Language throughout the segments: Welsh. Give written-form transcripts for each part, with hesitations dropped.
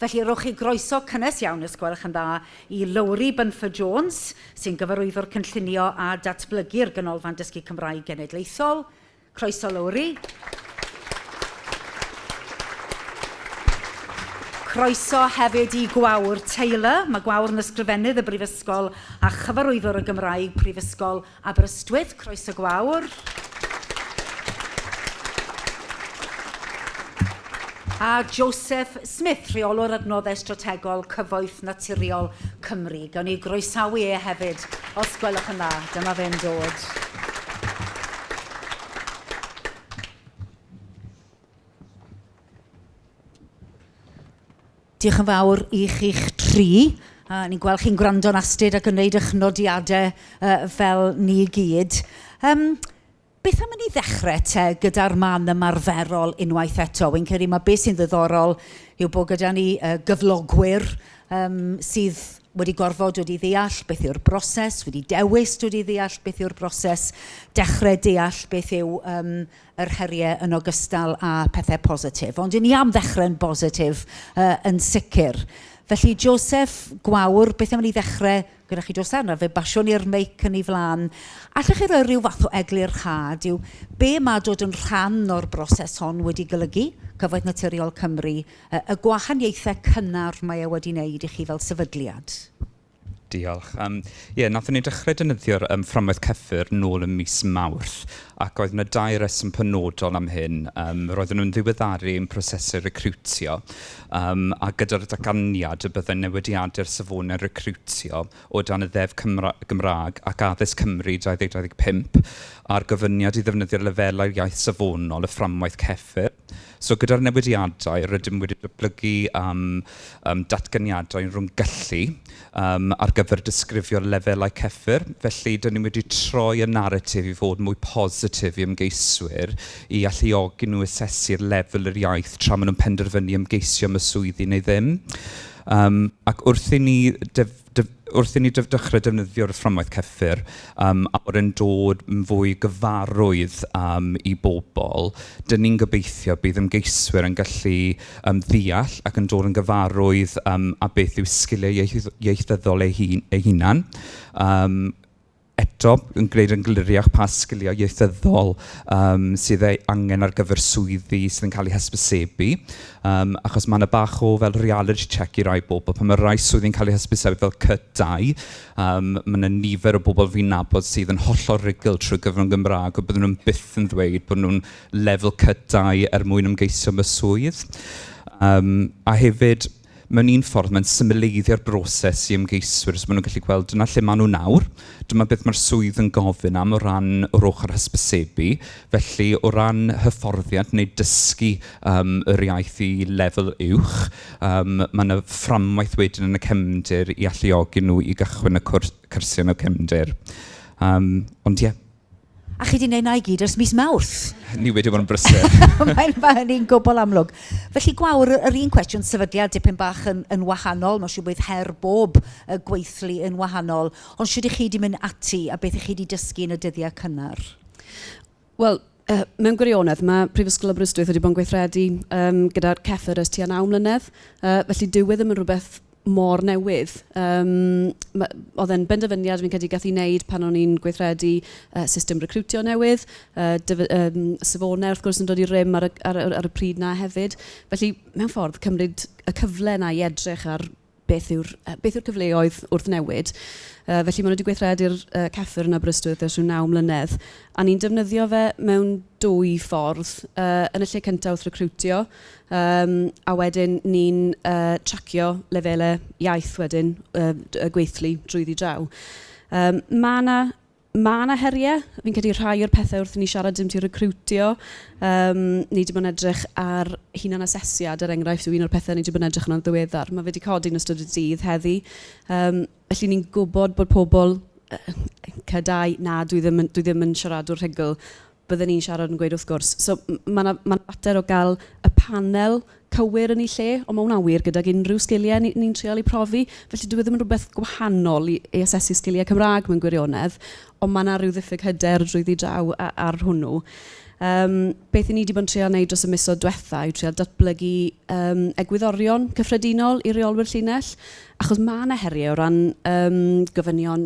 Felly, rowch chi groeso cynnes iawn, os gwelwch yn dda, i Lowri Bunford-Jones, sy'n gyfarwyddwr cynllunio a datblygu'r Ganolfan Dysgu Cymraeg Genedlaethol. Croeso, Lowri. Croeso hefyd i Gwawr Taylor. Mae Gwawr yn ysgrifennydd y Brifysgol a chyfarwyddwr y Gymraeg Prifysgol Aberystwyth. Croeso, Gwawr. A Joseph Smith, rheolwr adnoddau strategol Cyfoeth Naturiol Cymru. Gawn ni groesawu e hefyd, os gwelwch yn dda. Dyma fe'n dod. Diolch yn fawr i chi'ch tri. Ni'n gweld chi'n gwrando'n astud ac yn gwneud eich nodiadau fel ni gyd. Um, beth am i ni ddechrau te gyda'r man ymarferol unwaith eto? Wy'n credu mae beth sy'n ddiddorol yw bod gyda ni gyflogwyr sydd wedi gorfod dod i ddeall beth yw'r broses, wedi dewis dod i ddeall beth yw'r broses, dechrau deall beth yw um, yr heriau yn ogystal â pethau positif. Ond i ni am ddechrau'n bositif yn sicr. Felly, Joseph, Gwawr, beth am i ni ddechrau gyda chi dros arno? Fe basiwn i'r meic yn ei flaen. Allwch chi roi rhyw fath o eglurhad yw be mae dod yn rhan o'r broses hon wedi golygu, Cyfoeth Naturiol Cymru, y gwahaniaethau cynnar mae e wedi wneud i chi fel sefydliad? Diolch. Ie, wnaethon ni dechrau defnyddio'r fframwaith Ceffyr nôl ym mis Mawrth, ac oedd 'na dau reswm penodol am hyn. Roedden nhw'n ddiweddaru ein prosesau recriwtio, a gyda'r datganiad y byddai newidiadau'r safonau recriwtio o dan y Ddeddf Gymraeg ac Addysg Cymru 2025, a'r gofyniad i ddefnyddio'r lefelau iaith safonol y fframwaith Ceffyr. So gyda'r newidiadau, rydym wedi datblygu datganiadau rhwng gallu ar gyfer disgrifio'r lefelau ceffyr. Felly, dyn ni wedi troi y naratif i fod mwy positif i ymgeiswyr i alluogi nhw asesu'r lefel yr iaith tra maen nhw'n penderfynu ymgeisio am y swyddi neu ddim. Ac wrth i ni wrth i ni dechrau defnyddio'r fframwaith ceffyr a bod e'n dod yn fwy gyfarwydd i bobl, dyn ni'n gobeithio bydd ymgeiswyr yn gallu ddeall ac yn dod yn gyfarwydd â beth yw sgiliau ieithyddol eu hunan. Eto, yn gwneud yn gliriach pa sgiliau ieithyddol sydd ei angen ar gyfer swyddi sydd yn cael eu hysbysebu. Achos mae yna bach o fel reality check i rai bobl. Pan mae rai swyddi'n cael eu hysbysebu fel C2, mae yna nifer o bobl fi'n nabod sydd yn hollol rugl trwy gyfrwng Gymraeg, a bydden nhw'n byth yn ddweud bod nhw'n lefel C2 er mwyn ymgeisio am y swydd. A hefyd, mewn un ffordd, mae'n symleiddio'r broses i ymgeiswyr, so maen nhw'n gallu gweld dyna lle maen nhw nawr, dyma beth mae'r swydd yn gofyn am o ran yr ochr hysbysebu, felly o ran hyfforddiant neu dysgu yr iaith i lefel uwch, mae yna fframwaith wedyn yn y cefndir i alluogi nhw i gychwyn y cyrsiau yn y cefndir. Ond ie. A chi 'di wneud 'na i gyd ers mis Mawrth. Ni wedi bod yn brysur. Mae'n ma hynny'n gwbl amlwg. Felly Gwawr, yr un cwestiwn, sefydliad dipyn bach yn, yn wahanol, mae'n siŵr bydd her bob y gweithlu yn wahanol, ond shwt 'y chi 'di mynd ati a beth 'y chi 'di dysgu yn y dyddiau cynnar? Wel, mewn gwirionedd, mae Prifysgol Aberystwyth wedi bod yn gweithredu um, gyda'r Ceffyr ers tua 9 mlynedd, felly dyw e ddim yn rhywbeth mor newydd. Um, oedd e'n benderfyniad fi'n credu gath ei wneud pan o'n i'n gweithredu system recrwtio newydd, safonau wrth gwrs yn dod i rym ar y, ar, ar, ar y pryd na hefyd. Felly, mewn ffordd, cymryd y cyfle na i edrych ar beth yw'r beth yw'r cyfleoedd wrth newid. Felly maen nhw wedi gweithredu'r ceffyr yn Aberystwyth ers rhyw 9 mlynedd, a ni'n defnyddio fe mewn dwy ffordd. Yn y lle cyntaf wrth recriwtio, a wedyn ni'n tracio lefelau iaith wedyn, y gweithlu drwyddi draw. Mae 'na Mae 'na heriau. Fi'n credu rhai o'r pethau wrth i ni siarad dim ti recriwtio. Ni 'di bod yn edrych ar hunan-asesiad, er enghraifft, yw un o'r pethau ni 'di bod yn edrych arno'n ddiweddar. Mae fe 'di codi yn ystod y dydd heddi. Felly ni'n gwybod bod pobl C2, na, dwi ddim yn, dwi ddim yn siaradwr rhugl. Bydden ni'n siarad yn gweud wrth gwrs. So mae 'na ma' 'na fater o gael y panel cywir yn ei lle, ond mae hwnna'n wir gydag unrhyw sgiliau ni'n ni trial eu profi. Felly dyw e ddim yn rhywbeth gwahanol i, i asesu sgiliau Cymraeg mewn gwirionedd, ond mae 'na rhyw ddiffyg hyder drwyddi draw ar hwnnw. Beth 'y ni 'di bod yn treial wneud dros y misoedd diwetha yw treial datblygu egwyddorion cyffredinol i reolwyr llinell, achos ma' 'na heriau o ran gofynion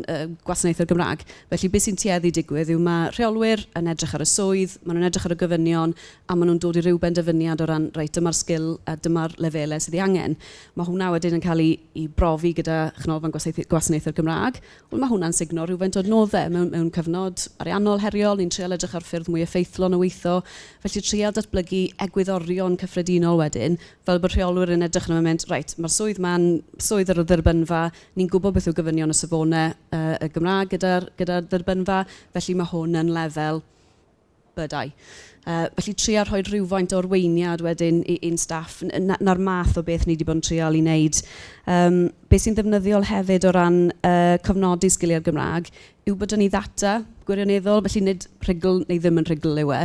gwasanaethau'r Gymraeg. Felly beth sy'n tueddu digwydd yw ma' rheolwyr yn edrych ar y swydd, maen nhw'n edrych ar y gofynion, a maen nhw'n dod i ryw benderfyniad o ran, reit, dyma'r sgil a dyma'r lefelau sydd ei angen. Mae hwnna wedyn yn cael ei brofi gyda Chanolfan Gwasanaethau'r Gymraeg. Wel, mae hwnna'n sugno rhywfaint o adnoddau mewn cyfnod ariannol heriol. Ni'n treial edrych ar ffyrdd mwy effeithlon o weithio. Felly treial datblygu egwyddorion cyffredinol wedyn, fel bod rheolwyr yn edrych arno fe a mynd, reit, mae'r swydd 'ma'n swydd ar y dderbynfa, ni'n gwybod beth yw gofynion y safonau y Gymraeg gyda'r gyda dderbynfa, felly mae hwn yn lefel B2. Felly trio rhoi rhywfaint o arweiniad wedyn i'n staff, 'na'r math o beth ni 'di bod yn trial i wneud. Be sy'n ddefnyddiol hefyd o ran cofnodi sgiliau'r Gymraeg yw bod 'da ni ddata gwirioneddol, felly nid rhugl neu ddim yn rhugl yw e.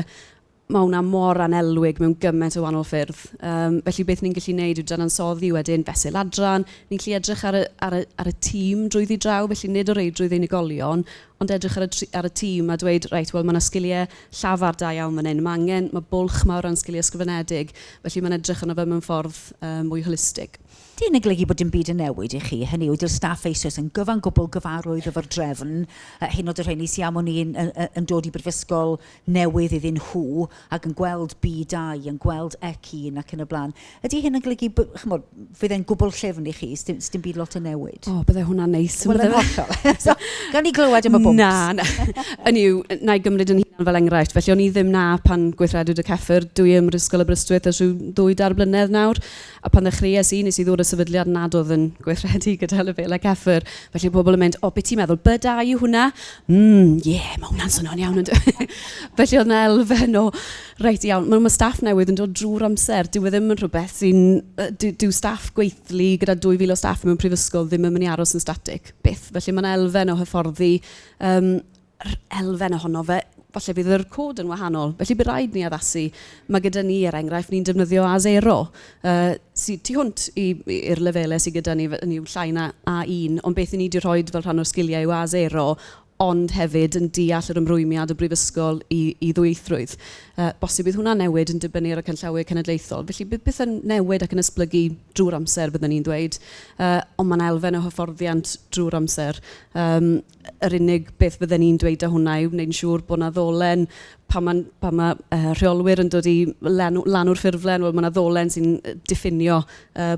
Mae hwnna mor annelwig mewn gymaint o wahanol ffyrdd. Felly beth ni'n gallu wneud yw dadansoddi wedyn fesul adran, ni'n gallu edrych ar y, ar y, ar y tîm drwyddi draw, felly nid o reidrwydd unigolion, ond edrych ar y, ar y tîm a dweud, reit, wel mae 'na sgiliau llafar da iawn fan hyn, mae angen, mae bwlch mawr o ran sgiliau ysgrifenedig, felly mae'n edrych arno fe mewn ffordd mwy holistig. Di hyn yn golygu bod dim byd yn newid i chi, hynny yw, ydy'r staff eisoes yn gyfan gwbl gyfarwydd efo'r drefn, hyd yn oed y rheini sy am wn i yn, yn, yn dod i brifysgol newydd iddyn nhw ac yn gweld B2, yn gweld EC1 ac yn y blaen. Ydy hyn yn golygu, chimod, fydd e'n gwbl llyfn i chi, sdim, sdim byd lot yn newid? O, byddai hwnna'n neis. Wel, yn hollol. So, gawn ni glywed am y bumps. Na, na. Hynny yw, wna i gymryd yn hunan fel enghraifft. Felly o'n i ddim 'na pan gweithredwyd y CEFR. Dwi ym Mhrifysgol Aberystwyth ers rhyw ddwy, dair blynedd nawr. A pan ddechreuais i, nes i ddod o sefydliad nad oedd yn gweithredu gyda lefelau CEFR. Felly pobl yn mynd, o, be ti'n meddwl, B2 yw hwnna? Mm, ie, yeah, mae hwnna'n swnio'n iawn. Felly oedd yna elfen o, reit iawn, mae ma staff newydd yn dod drwy'r amser. Dyw e ddim yn rhywbeth sy'n... Dyw staff gweithlu gyda 2,000 o staff mewn prifysgol ddim yn mynd i aros yn static, byth. Felly mae yna elfen o hyfforddi, elfen ohono fe, falle bydd yr cod yn wahanol. Felly bydd rhaid ni addasu. Mae gyda ni, er enghraifft, ni'n defnyddio A0, sy tu hwnt i'r lefelau sydd gyda ni, hynny yw llai na A1, ond beth 'y ni 'di rhoi fel rhan o'r sgiliau yw A0, ond hefyd yn deall yr ymrwymiad y brifysgol i ddwyieithrwydd. Bosib bydd hwnna'n newid yn dibynnu ar y canllawiau cenedlaethol. Felly bydd pethau'n newid ac yn esblygu drwy'r amser, byddwn ni'n dweud. Ond mae'n elfen o hyfforddiant drwy'r amser. Yr unig beth fydden ni'n dweud 'da hwnna yw wneud yn siŵr bod 'na ddolen pan ma' pan ma' rheolwyr yn dod i lenw lanw'r ffurflen, wel ma' 'na ddolen sy'n diffinio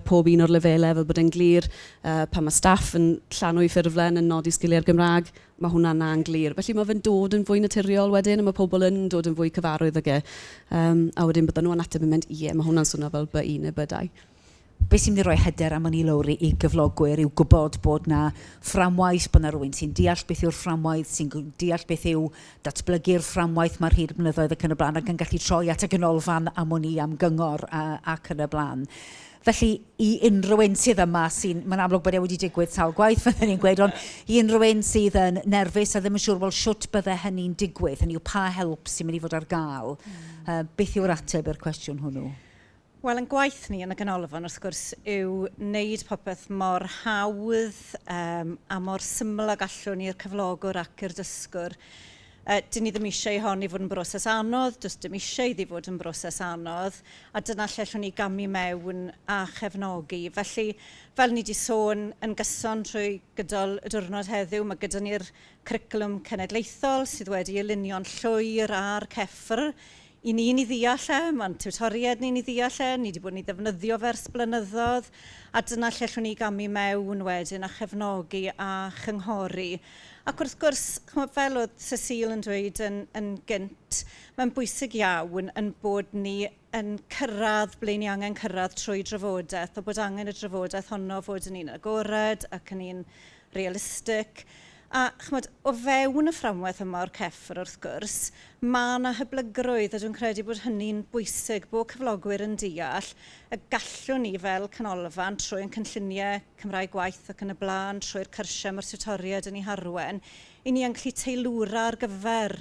pob un o'r lefelau fel bod e'n glir. Pan ma' staff yn llanw eu ffurflen yn nodi sgiliau'r Gymraeg, ma' hwnna 'na'n glir. Felly ma' fe'n dod yn fwy naturiol wedyn a ma' pobl yn dod yn fwy cyfarwydd ag e. A wedyn bydden nhw yn ateb yn mynd, ie, ma' hwnna'n swnio fel B1 neu B2. Be sy'n mynd i roi hyder am wn i Lowri i gyflogwyr yw gwybod bod 'na fframwaith, bod 'na rywun sy'n deall beth yw'r fframwaith, sy'n deall beth yw datblygu'r fframwaith mae'r hyd blynyddoedd ac yn y blaen, ac yn gallu troi at y ganolfan am wn i am gyngor ac yn y blaen. Felly, i unrhyw un sydd yma sy'n... Mae'n amlwg bod e wedi digwydd sawl gwaith, fydden ni'n gweud, ond i unrhyw un sydd yn nerfus a ddim yn siŵr, wel, shwt bydde hynny'n digwydd, hynny yw pa help sy'n mynd i fod ar gael, beth yw'r ateb i'r cwestiwn hwnnw? Wel, ein gwaith ni yn y ganolfan, wrth gwrs, yw wneud popeth mor hawdd a mor syml ag allwn i'r cyflogwr ac i'r dysgwr. Dyn ni ddim eisiau i hon i fod yn broses anodd, does dim eisiau iddi fod yn broses anodd, a dyna lle allwn ni gamu mewn a chefnogi. Felly, fel ni wedi sôn yn gyson trwy gydol y diwrnod heddiw, mae gyda ni'r cwricwlwm cenedlaethol sydd wedi ei lunio'n llwyr ar CEFR I ni'n ei ddeall e, mae'n tiwtoriaid ni'n ei ddeall e, ni wedi bod yn ei ddefnyddio fe ers blynyddoedd, a dyna lle allwn ni gamu mewn wedyn a chefnogi a chynghori. Ac wrth gwrs, chimod, fel oedd Cecile yn dweud yn, yn gynt, mae'n bwysig iawn yn bod ni yn cyrraedd ble ni angen cyrraedd trwy drafodaeth, a bod angen y drafodaeth honno fod yn un agored ac yn un realistig. A chimod, o fewn y fframwaith yma o'r CEFR wrth gwrs, mae yna hyblygrwydd a dwi'n credu bod hynny'n bwysig, bod cyflogwyr yn deall y gallwn ni fel canolfan trwy ein cynlluniau Cymraeg Gwaith ac yn y blaen, trwy'r cyrsiau mae'r tiwtoriaid yn eu harwain, i ni yn gallu teilwra ar gyfer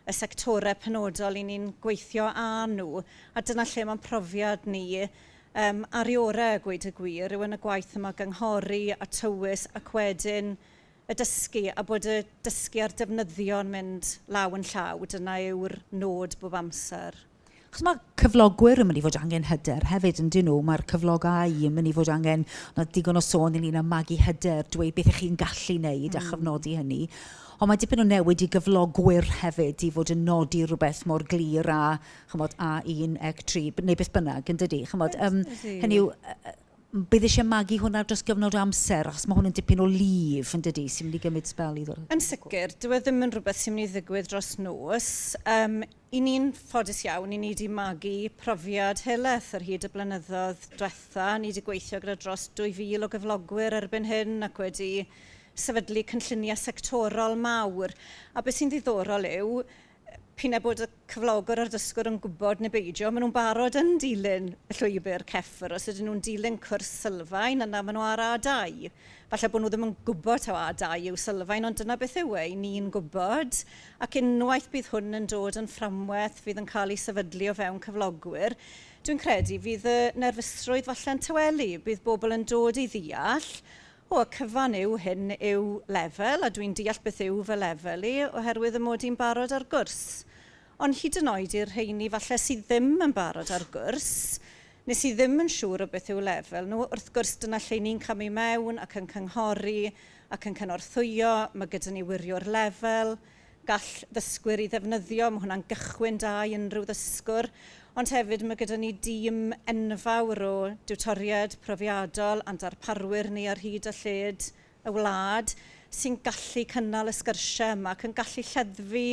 y sectorau penodol i ni'n gweithio â nhw. A dyna lle mae'n profiad ni ar ei orau, a gweud y gwir, yw yn y gwaith yma gynghori a tywys ac wedyn y dysgu a bod y dysgu a'r defnyddio'n mynd law yn llaw. Dyna yw'r nod bob amser. Achos mae cyflogwyr yn mynd i fod angen hyder hefyd, yn dyn nhw? Mae'r cyflogau yn mynd i fod angen, na digon o sôn ynglyn â magu hyder, dweud beth ych chi'n gallu wneud a chyfnodi hynny. Ond mae dipyn o newid i gyflogwyr hefyd i fod yn nodi rhywbeth mor glir a, chymod, A1, C3, neu beth bynnag, yn dydy? Chymod, hynny yw, bydd eisiau magu hwnna dros gyfnod o amser, achos mae hwn yn dipyn o lif, yn dydy, sy'n mynd i gymryd sbel i ddod. Yn sicr, dyw e ddim yn rhywbeth sy'n mynd i ddigwydd dros nos. I ni'n ffodus iawn, i ni wedi magu profiad helaeth ar hyd y blynyddoedd diwetha. Ni wedi gweithio gyda dros 2,000 o gyflogwyr erbyn hyn ac wedi sefydlu cynlluniau sectorol mawr. A beth sy'n ddiddorol yw, p'un ai bod y cyflogwr a'r dysgwr yn gwybod neu beidio, maen nhw'n barod yn dilyn y llwybr CEFR. Os ydyn nhw'n dilyn cwrs sylfaen, yna maen nhw ar A2. Falle bod nhw ddim yn gwybod taw A2 yw sylfaen, ond dyna beth yw e, ni'n gwybod. Ac unwaith bydd hwn yn dod yn fframwaith fydd yn cael ei sefydlu o fewn cyflogwyr, dwi'n credu fydd y nerfusrwydd falle'n tawelu. Bydd bobl yn dod i ddeall, o, y cyfan yw hyn yw lefel, a dwi'n deall beth yw fy lefel i, oherwydd y mod i'n barod ar gwrs. Ond hyd yn oed i'r rheini falle sydd ddim yn barod ar gwrs, neu sydd ddim yn siŵr o beth yw lefel nhw, wrth gwrs dyna lle ni'n camu mewn ac yn cynghori ac yn cynorthwyo, mae gyda ni wiriwr lefel, gall ddysgwyr i ddefnyddio, mae hwnna'n gychwyn da i unrhyw ddysgwr, ond hefyd mae gyda ni dîm enfawr o diwtoriaid profiadol a'n darparwyr ni ar hyd a lled y wlad sy'n gallu cynnal y sgyrsiau yma ac yn gallu lleddfu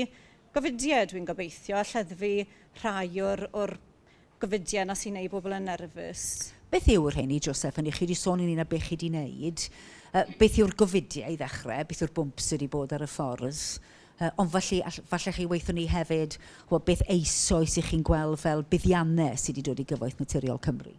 gofidiau, dwi'n gobeithio, a lleddfu rhai o'r, or gofidiau yna sy'n neud bobl yn nerfus. Beth yw'r rheini, Joseph? Hynny, chi wedi sôn i ni na beth chi wedi wneud. Beth yw'r gofidiau i ddechrau? Beth yw'r bwmp sydd wedi bod ar y ffordd? Ond falle, falle chi weithio ni hefyd, wel, beth eisoes i chi'n gweld fel buddiannau sydd wedi dod i Gyfoeth Naturiol Cymru?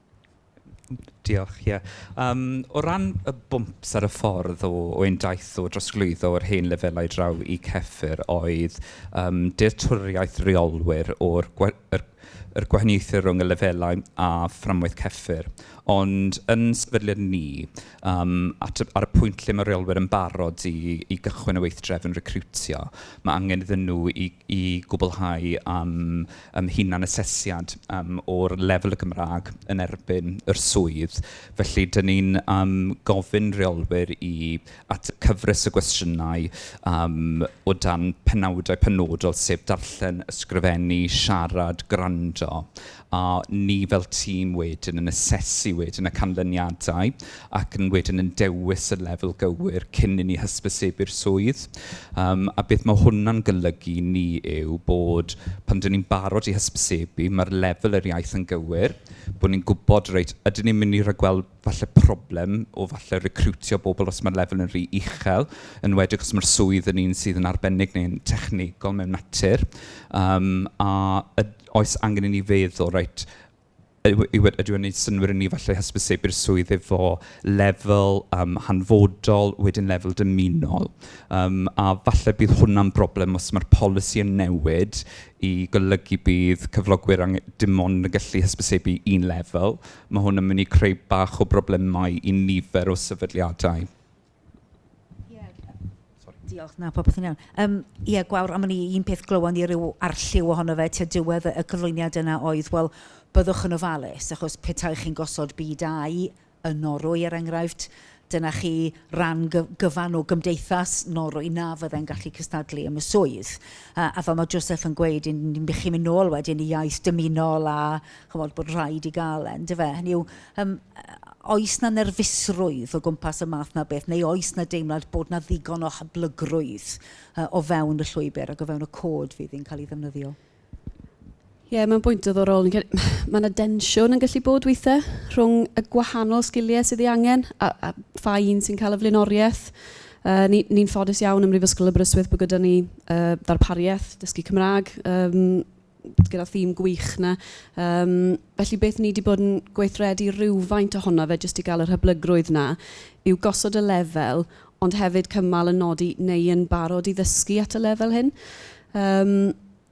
Diolch, ie. O ran y bwmps ar y ffordd o ein daith o drosglwyddo o'r hen lefelau draw i CEFR oedd dealltwriaeth reolwyr o'r yr gwahaniaethau rhwng y lefelau a fframwaith CEFR. Ond yn sefydliad ni, ar y pwynt lle mae reolwyr yn barod i gychwyn y weithdrefn recriwtio, mae angen iddyn nhw i gwblhau hunan-asesiad o'r lefel y Gymraeg yn erbyn yr swydd. Felly, dyn ni'n gofyn reolwyr i at cyfres o gwestiynau o dan penawdau penodol, sef darllen, ysgrifennu, siarad, gwrando. A ni fel tîm wedyn yn asesu wedyn y canlyniadau ac yn wedyn yn dewis y lefel gywir cyn i ni hysbysebu'r swydd. A beth mae hwnna'n golygu ni yw bod pan dyn ni'n barod i hysbysebu, mae'r lefel yr iaith yn gywir, bod ni'n gwybod, reit, ydyn ni'n mynd i ragweld falle problem o falle recrwtio bobl os mae'r lefel yn rhy uchel, yn enwedig os mae'r swydd yn un sydd yn arbennig neu'n technegol mewn natur. A oes angen i ni feddwl, reit, ydy o'n neud synnwyr i ni falle hysbysebu'r swydd efo lefel hanfodol, wedyn lefel dymunol. A falle bydd hwnna'n broblem os mae'r polisi yn newid i golygu bydd cyflogwyr dim ond yn gallu hysbysebu un lefel. Mae hwn yn mynd i creu bach o broblemau i nifer o sefydliadau. Diolch, na, popeth yn iawn. Ie, Gwawr, am ni un peth glywon ni ryw arlliw ohono fe tua diwedd y cyflwyniad yna oedd, wel, byddwch yn ofalus, achos petai chi'n gosod B2 yn Norwy, er enghraifft, dyna chi ran gyfan o gymdeithas Norwy na fydde'n gallu cystadlu am y swydd. A fel mae Joseph yn gweud, chi'n mynd nôl wedyn i iaith dymunol a chymod, bod rhaid i gael e, yndyfe? Hynny yw, oes na nerfusrwydd o gwmpas y math na beth, neu oes na deimlad bod na ddigon o hyblygrwydd o fewn y llwybr ac o fewn y cod fydd yn cael ei ddefnyddio? Ie, yeah, mae'n bwynt diddorol. Mae yna densiwn yn gallu bod weithiau rhwng y gwahanol sgiliau sydd ei angen a pha un sy'n cael y flaenoriaeth. Ni'n ffodus iawn ym Mhrifysgol Aberystwyth bod gyda ni ddarpariaeth dysgu Cymraeg gyda thîm gwych na. Felly beth ni wedi bod yn gweithredu rhywfaint ohono fe jyst i gael yr hyblygrwydd na yw gosod y lefel, ond hefyd cymal yn nodi neu yn barod i ddysgu at y lefel hyn.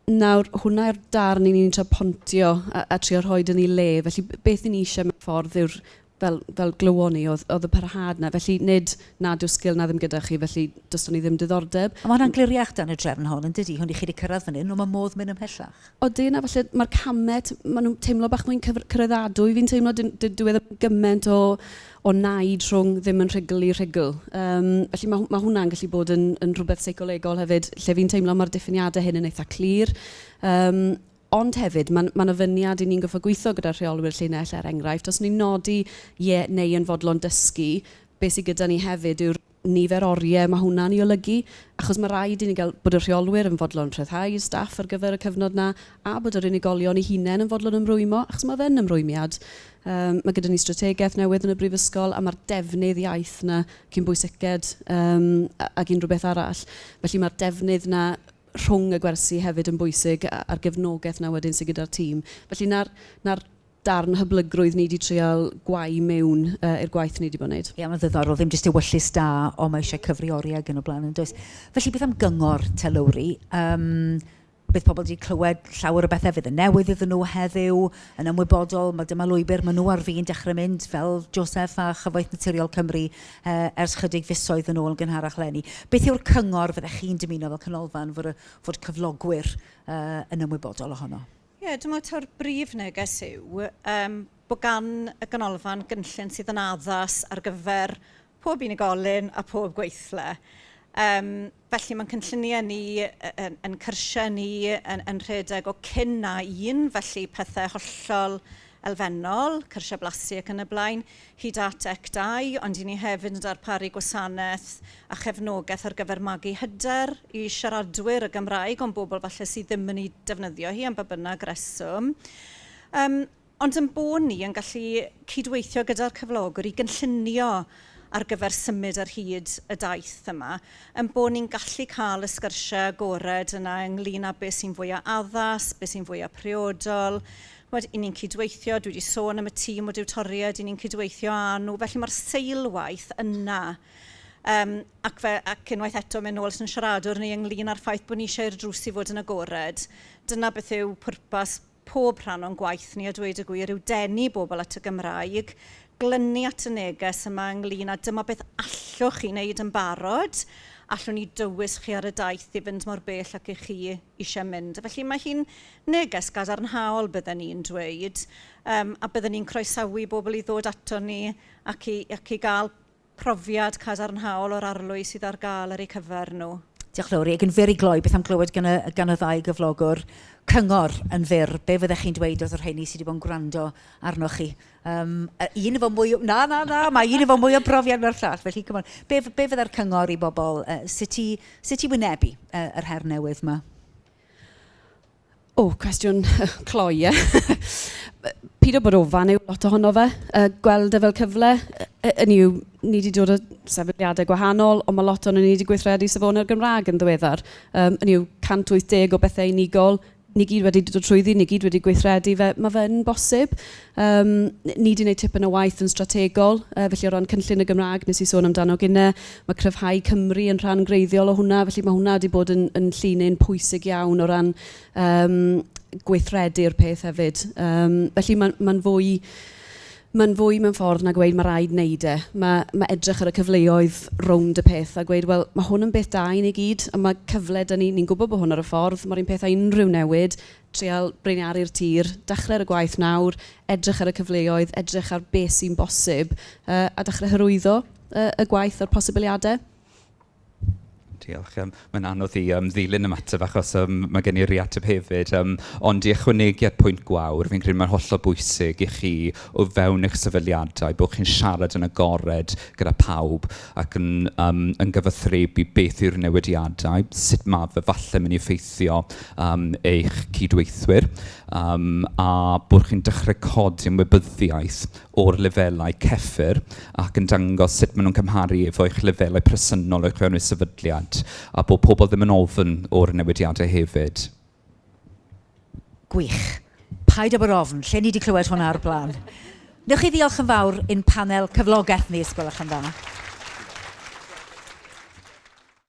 Nawr, hwnna yw'r darn i ni'n trio pontio a trio rhoi yn ei le. Felly beth ni eisiau mewn ffordd yw'r fel, fel glywon ni, oedd, oedd y parhad 'na. Felly nid nad yw'r sgil 'na ddim gyda chi, felly does 'da ni ddim diddordeb. A mae hwnna'n gliriach dan y drefn hon, yn dydy? Hwn i chi wedi cyrraedd fan hyn, ond mae modd mynd ymhellach. Odi, na falle mae'r camau, maen nhw'n teimlo bach mwy'n cyraeddadwy. Fi'n teimlo dyw e ddim gymaint o, o naid rhwng ddim yn rhugl i rhugl. Felly mae, mae hwnna'n gallu bod yn, yn rhywbeth seicolegol hefyd, lle fi'n teimlo mae'r diffiniadau hyn yn eitha clir. Ond hefyd, mae'n ma ofyniad i ni'n gorfod gweithio gyda'r rheolwyr llinell, er enghraifft. Os ni'n nodi ie neu yn fodlon dysgu, beth sydd gyda ni hefyd yw'r nifer oriau mae hwnna'n ei olygu, achos mae rhaid i ni gael bod y rheolwyr yn fodlon rhyddhau staff ar gyfer y cyfnod 'na, a bod yr unigolion eu hunain yn fodlon ymrwymo, achos mae fe'n ymrwymiad. Mae gyda ni strategaeth newydd yn y brifysgol, a mae'r defnydd iaith 'na cyn bwysiced ag unrhyw beth arall. Felly mae'r defnydd 'na rhwng y gwersi hefyd yn bwysig, a'r gefnogaeth 'na wedyn sydd gyda'r tîm. Felly 'na'r 'na'r darn hyblygrwydd ni 'di trial gwau mewn i'r gwaith ni 'di bod yn wneud. Ie, mae'n ddiddorol, ddim jyst ewyllys da, ond mae eisiau cyfri oriau ac yn y blaen, yn does? Felly beth am gyngor te, Lowri? Bydd pobl wedi clywed llawer o bethau fydd yn newydd iddyn nhw heddiw, yn ymwybodol, mae dyma lwybr maen nhw ar fin dechrau mynd, fel Joseph a Chyfoeth Naturiol Cymru ers chydig fisoedd yn ôl yn gynharach leni. Beth yw'r cyngor fyddech chi'n dymuno fel canolfan fod, y, fod cyflogwyr yn ymwybodol ohono? Ie, yeah, dwi'n meddwl taw'r brif neges yw bod gan y ganolfan gynllun sydd yn addas ar gyfer pob unigolyn a pob gweithle. Felly mae'n cynlluniau ni, yn, yn cyrsiau ni, yn, yn rhedeg o cyn na un, felly pethau hollol elfennol, cyrsiau blasu ac yn y blaen, hyd at ec 2, ond i ni hefyd yn darparu gwasanaeth a chefnogaeth ar gyfer magu hyder i siaradwyr y Gymraeg, ond bobl falle sydd ddim yn ei defnyddio hi am ba bynnag reswm. Ond yn bod ni yn gallu cydweithio gyda'r cyflogwr i gynllunio ar gyfer symud ar hyd y daith yma, yn bod ni'n gallu cael y sgyrsiau agored yna ynglyn â beth sy'n fwyaf addas, beth sy'n fwyaf priodol. Ch'mod, 'y ni'n cydweithio, dwi wedi sôn am y tîm o diwtoriaid, 'y ni'n cydweithio â nhw, felly mae'r seilwaith yna. Ac, fe, ac unwaith eto mynd nôl at yn siaradwr ni ynglyn â'r ffaith bod ni eisiau i'r drws i fod yn agored. Dyna beth yw pwrpas pob rhan o'n gwaith ni, a dweud y gwir, yw denu bobl at y Gymraeg, glynu at y neges yma ynglyn â dyma beth allwch chi wneud yn barod, allwn ni dywys chi ar y daith i fynd mor bell ac i chi eisiau mynd. Felly mae hi'n neges gadarnhaol, bydden ni'n dweud, a bydden ni'n croesawu bobl i ddod ato ni ac i, ac i gael profiad cadarnhaol o'r arlwy sydd ar gael ar eu cyfer nhw. Diolch Lowri, ac yn fyr i gloi, beth am glywed gan y, gan y ddau gyflogwr cyngor yn fyr, be fyddech chi'n dweud wrth y rheini sydd wedi bod yn gwrando arnoch chi? Un efo mwy o... Na, na, na, mae un efo mwy o brofiad na'r llall, felly come on. Be, be fydde'r cyngor i bobl, sut i, sut i wynebu yr her newydd yma? O, cwestiwn cloi, ie. Pido bod ofan yw lot ohono fe. Gweld e fel cyfle. Hynny yw, ni wedi dod o sefydliadau gwahanol, ond mae lot ohono ni wedi gweithredu safonau'r Gymraeg yn ddiweddar. Hynny yw, 180 o bethau unigol, ni gyd wedi dod trwyddi, ni gyd wedi gweithredu fe. Mae fe'n bosib. Ni wedi gwneud tipyn o waith yn strategol, felly o ran cynllun y Gymraeg, nes i sôn amdano gynne, mae Cryfhau Cymru yn rhan greiddiol o hwnna, felly mae hwnna wedi bod yn, yn llinyn pwysig iawn o ran gweithredu'r peth hefyd. Felly mae'n ma fwy mae'n fwy mewn ffordd na gweud mae rhaid wneud e. Mae, mae edrych ar y cyfleoedd rownd y peth a gweud, wel, mae hwn yn beth da i ni gyd, a mae cyfle 'da ni, ni'n gwybod bod hwn ar y ffordd, mae'r un peth â unrhyw newid, trial braeniaru'r tir, dechrau ar y gwaith nawr, edrych ar y cyfleoedd, edrych ar beth sy'n bosib, a dechrau hyrwyddo y gwaith a'r posibiliadau. Diolch. Mae'n anodd i ddilyn ymateb achos mae gen i riateb hefyd. Ond i ychwanegu at pwynt Gwawr, fi'n credu mae'n hollol bwysig i chi o fewn eich sefydliadau bod chi'n siarad yn agored gyda pawb ac yn, yn gyfathrebu beth yw'r newidiadau, sut mae fe falle mynd i effeithio eich cydweithwyr, a bod chi'n dechrau codi ymwybyddiaeth o'r lefelau ceffyr ac yn dangos sut maen nhw'n cymharu efo eich lefelau presennol o'ch fewn eich sefydliad a bod pobl ddim yn ofn o'r newidiadau hefyd. Gwych. Paid â bod ofn, lle ni wedi clywed hwnna ar blaen. Newch chi ddiolch yn fawr i'n panel cyflogaeth ni, os gwelwch yn dda.